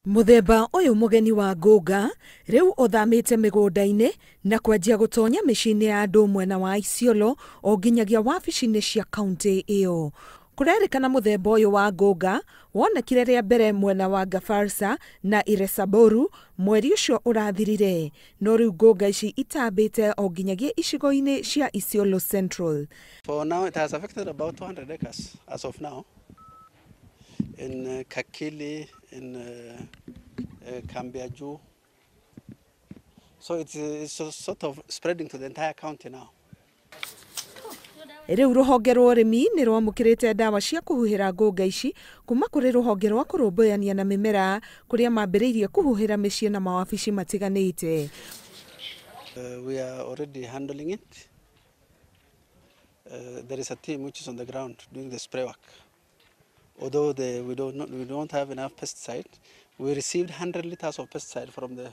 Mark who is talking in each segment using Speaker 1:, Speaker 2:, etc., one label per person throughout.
Speaker 1: Mũthemba ũyũ mũgeni wa ngũnga rĩu ũthamĩte mĩgũnda-inĩ na kwanjia gũtonya mĩciĩ-inĩ ya andũ mwena wa Isiolo o nginyagia wabici-inĩ cia kaunti ĩyo. Kũrerĩkana mũthemba ũyũ wa ngũnga wonekire rĩa mbere mwena wa Gafarsa na Iresaboru mweri ũcio ũrathirire, no rĩu ngũnga ici itambĩte o nginyagia icigo-inĩ cia Isiolo Central.
Speaker 2: For now, it has affected about 200 acres as of now in Kakili, in Kambiaju. So it's sort of spreading to the entire county now.
Speaker 1: Rĩu rũhonge rwa ũrĩmi nĩ rwamũkĩrĩte ndawa cia kũhuhĩra ngũnga ici kuma kũrĩ rũhonge rwa kũrũmbũyania na mĩmera kũrĩa mambĩrĩirie kũhuhĩra mĩciĩ na mawabici matiganĩte.
Speaker 2: We are already handling it. There is a team which is on the ground doing the spray work. Although we don't have enough pesticide, we received 100 liters of pesticide from the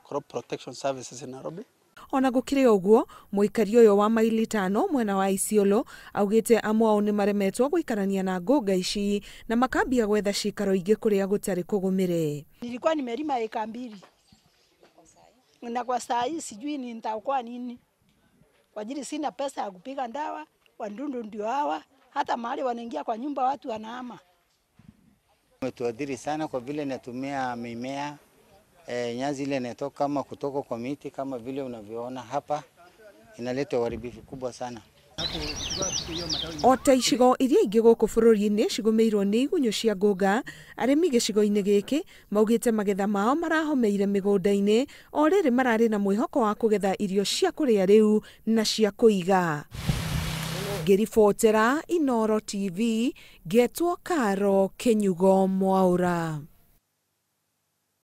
Speaker 2: crop protection services in Nairobi.
Speaker 1: Ona gũkĩrĩ ũguo, mũikari ũyũ wa maili tano mwena wa Isiolo augĩte amwe ao nĩ maremetwo gũikarania na ngũnga ici na makambia gwetha cikaro ingĩ kũrĩa gũtarĩ kũgũmĩre.
Speaker 3: Nilikuwa nimelima eka 2 na kwa saa hii sijui ni nitaokoa nini, kwa ajili sina pesa ya kupiga ndawa. Wadudu ndio hawa, hata mahali wanaingia kwa nyumba watu wanahama.
Speaker 4: Umetuadhiri sana kwa vile inatumia mimea nyasi ile inatoka kama kutoka kwa miti kama vile unavyoona hapa, inaleta uharibifu kubwa sana.
Speaker 1: O ta icigo iria ingĩ gũkũ bũrũri-inĩ cigũmĩirwo nĩ igunyũ cia ngũnga, arĩmi gĩcigo-inĩ gĩkĩ maugĩte magetha mao marahomeire mĩgũnda-inĩ o rĩrĩ mararĩ na mwĩhoko wa kũgetha irio cia kũrĩa rĩu na cia kũiga. Ngĩribotera Inooro TV, ngetwo Karo Kĩnyugo Mwaũra.